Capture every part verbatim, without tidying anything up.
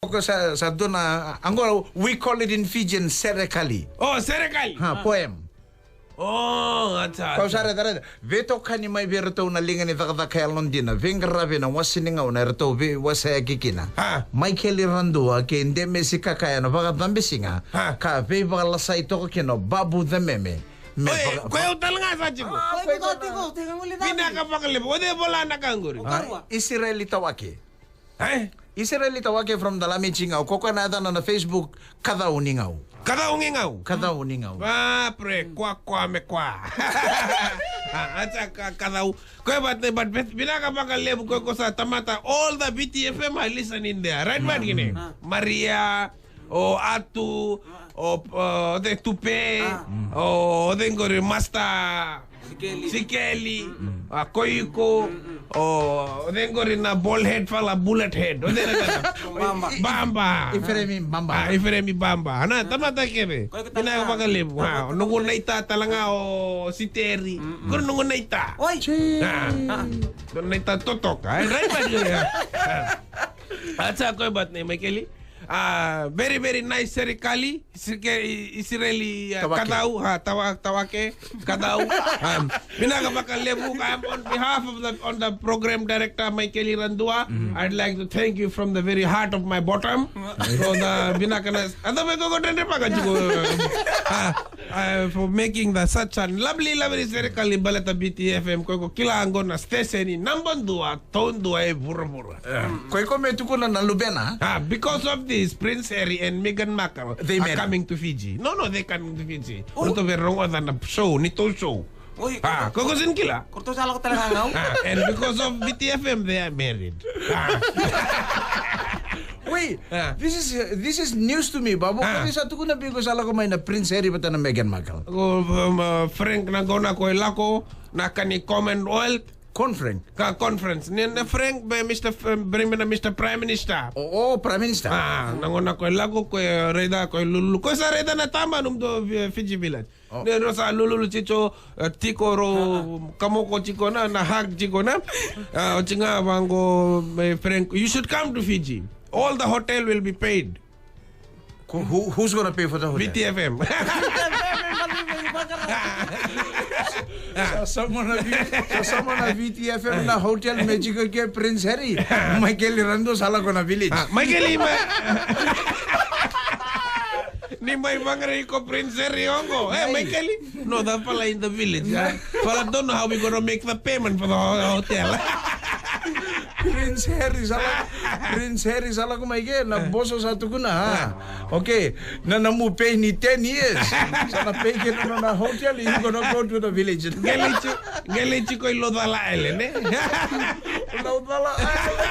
Ko sa, sa dua na, a, qo, we call it in Fijian, serekali. Oh, serekali. Ha, poem. Oh, acha, acha. Kau sa raica, raica. Veitokani mai vei iratou na liga ni cakacaka yalodina, veiqaravi ena wase ni gauna eratou veiwaseyaki kina. Ha. Maikeli Radua kei Demesi Kakaya na vakacabesiga. Ha. Ka veivakalasai toka kina o Babu the Meme. Me Oi, vaka- ko eu tale ga sa tiko. Ah, ko eu tale ga. Vinaka vakalevu. O cei vola na ka qori? Ah, Isireli Tawake. Eh? Isireli Tawake from Dalamitsi Gau. Ko koya na yacana na Facebook, Kacau ni Gau. Kacau ni Gau. Kacau ni Gau. Va pre, kwa, kwa, me kwa. Ah, acha ka, Kacau. Ko e bat, bat, bet, vinaka vakalevu ko, ko sa tamata, all the V T F M are listening there. Right, Maikeli? Maria, o Atu, o, o, the Tupe, o, the qori Master Sikeli. Sikeli, a Koiko, o, o the qori na bald head fala, bullet head. O the na Bamba. Bamba. Iferemi Bamba. Ah, Iferemi Bamba. Ana, tamata kece. Vinaka vakalevu. Ah, noqu naita tale ga o Siteri. Qori noqu naita. Oi. Ah. Noqu naita totoka. Eh, right, Maikeli? Ah. Acha ko e bat nei Maikeli. Ah, very, very nice, serekali. Isike-, i-, Isireli, uh, Tawake. Kacau, ha, Tawa-, Tawake, Kacau. Um, vinaka vakalevu, um, on behalf of the, on the program director, Maikeli Radua, I'd like to thank you from the very heart of my bottom. So the vinaka na, a da vei ko dredre vaka tiko, uh, uh, for making the such a lovely, lovely serekali baleta V T F M, ko ko kila qo na station ni namba dua, taudua e vuravura. Ko iko me tukuna na luvena. Ah, because of this, Prince Harry and Meghan Markle are coming to Fiji. No, no, they coming to Fiji. Oi. Ratou via rogoca na show, neitou show. Oi, ah, ko ko sega ni kila. Ko ratou sa lako tale ga qo. Ah, and because of V T F M, they are married. Ah. Wait, this is, uh, this is news to me, Babu. Ko ni sa tukuna vei iko sa lako mai na Prince Harry vata na Meghan Markle? Ko, um, uh, Frank na gauna ko e lako, na ka ni Commonwealth. Conference. Ka conference. Ni na Frank, be Mister F-, bring me na Mister Prime Minister. Oh, oh, Prime Minister. Ah, na gauna ko e lako, ko e raica, ko e lululu. Ko sa raica na tama num do, eh, Fiji Village. Oh. Ni ro sa lululu tiko, eh, tiko ro, kamoko tiko na, na hug tiko na. Ah, oti ga vaqo, my friend, you should come to Fiji. All the hotel will be paid. Ko, who, who's gonna pay for the hotel? V T F M. Sa sauma na V-, sa sauma na V T F M na hotel me tiko ke Prince Harry. Maikeli Radua sa lako na village. Ah, Maikeli, ma-, ni mai vaqarai ko Prince Harry oqo. Eh, Maikeli. No, the fella in the village, ah. Fella don't know how we gonna make the payment for the ho-, hotel. Prince Harry sa la, Prince Harry sa lako mai ke, na boso sa tukuna, ah. Okay, na nomu pay ni ten years. Sa na pay ke na nona hotel, you gonna go to the village. Qai lai tiko, qai lai tiko i Laucala Island, ne? Laucala Island.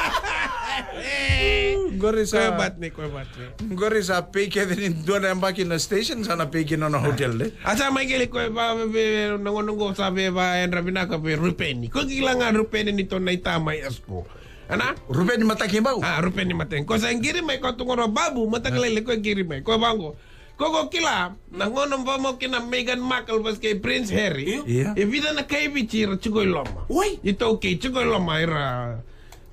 Qori sa. Ko e bat ni, ko e bat ni. Qori sa pay kece ni dua na yabaki na station, sa na pay kina na hotel, de. A sa Maikeli ko e va, ve, ve, na gauna qo sa via va yadra vinaka vei Rupeni. Ko kila ga Rupeni ni to na ita mai Esco. Ana? Rupeni Matakibau? Ah, Rupeni Matakibau. Ko sa qiri mai ko tu qo na Babu, Mataka Lailai ko qiri mai. Ko vaqo. Ko ko kila, na gauna vamau kina Meghan Markle vata kei Prince Harry. Io. Io. E vica na kai Viti era tiko i loma. Oi. Itou kei tiko i loma era.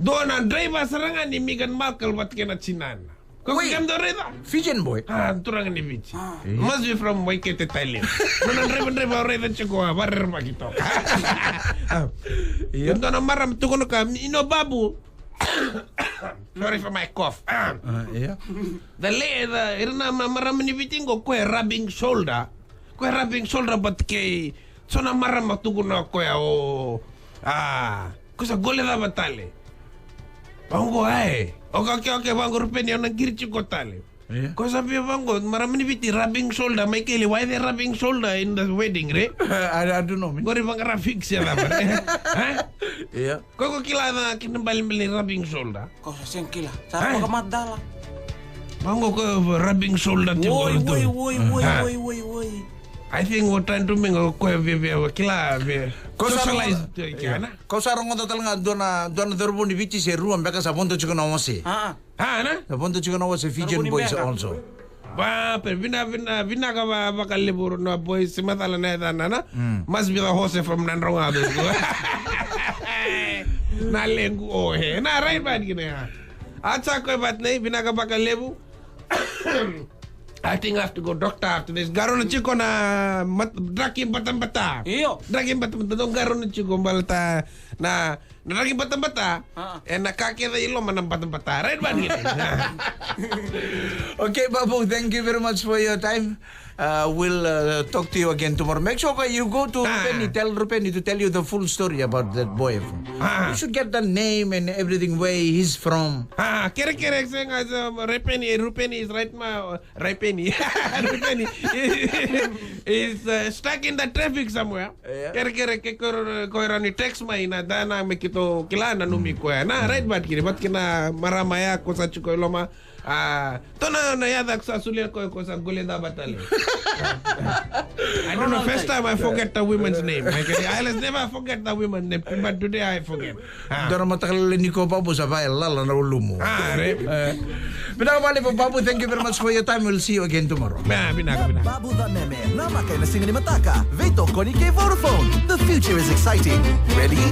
Dua na driver sara ga ni Meghan Markle vata kei na tinana. Ko Wait. Kam dau raica? Fijian boy? Ah, turaga ni Viti. Ah. Eh. Must be from Waikete Thailand. Nona driver, driver, au raica tiko, ah, varerevaki toka. Ah. Io. Dua na marama tukuna ka, you know, Babu. Sorry for my cough. Ah. Ah, io. The la-, the, ira na ma-, marama ni Viti qo, ko e rubbing shoulder. Ko e rubbing shoulder, but kei, so na marama tukuna o koya o, ah, Ko sa gole cava tale? Vaqo, ai. Okay, okay, okay, vaqo Rupeni, au na qiri tiko tale. Io. Ko sa via vaqo, marama ni Viti rubbing shoulder, Maikeli, why they rubbing shoulder in the wedding, re? I, I don't know, man. Qori vaqara fix ya cava, re? Ha? Io. Ko ko kila na kena balebale ni rubbing shoulder? Ko sa sega kila. Sa vakamacala. Vaqo ko rubbing shoulder tiko. Woi, woi, woi, woi, woi, woi. I think what trying to mean ko via, via, kila, via. Ko sa socialize rogoca, io. Kau sa rogoca tale ga dua na, dua na cauravou ni Viti se rua beka sa vodo tiko na ose. Ah, ah. Ah, na? Sa vodo tiko na ose, Fijian boys also. Va, pe, vina, vina, vinaka va, vakalevu na boys, se macala na yacana, na? Mm. Must be the horse from Nadroga. Na lequ o he. Na right back kina ya. A sa koya vata nei, vinaka vakalevu. I think I have to go doctor after this. Qarauna tiko na mat-, draki batabata. Io. Draki batabata, dou qarauna tiko baleta na, na draki batabata. Ah. E na ka kece i loma na batabata. Right, man? Okay, Babu, thank you very much for your time. Uh, we'll, uh, talk to you again tomorrow. Make sure you go to Rupeni. Tell Rupeni to tell you the full story about that boy. You should get the name and everything, where he's from. Ah, kere kere, saying as, um, Rupeni, Rupeni is right now. Rupeni. Rupeni is, uh, stuck in the traffic somewhere. Yeah. Kere kere, ke kore, kore ni text mai na dana me kito kila na numi koya. Na, right, but kiri, but kina marama ya ko sa tiko i loma. Ah, tona na yaca ko sa sulia ko, ko sa gole da batale. I don't know, first time I forget the woman's name. Like, I always never forget the woman's name, but today I forget. Ah. Dora matakalele ni ko Babu sa vai lala na ulumu. Ah, re. Eh. Vinaka vakalevu Babu, thank you very much for your time. We'll see you again tomorrow. Vinaka, vinaka, vinaka. Babu the Meme, na maka ena siga ni mataka. Veitokoni kei Vodafone. The future is exciting. Ready?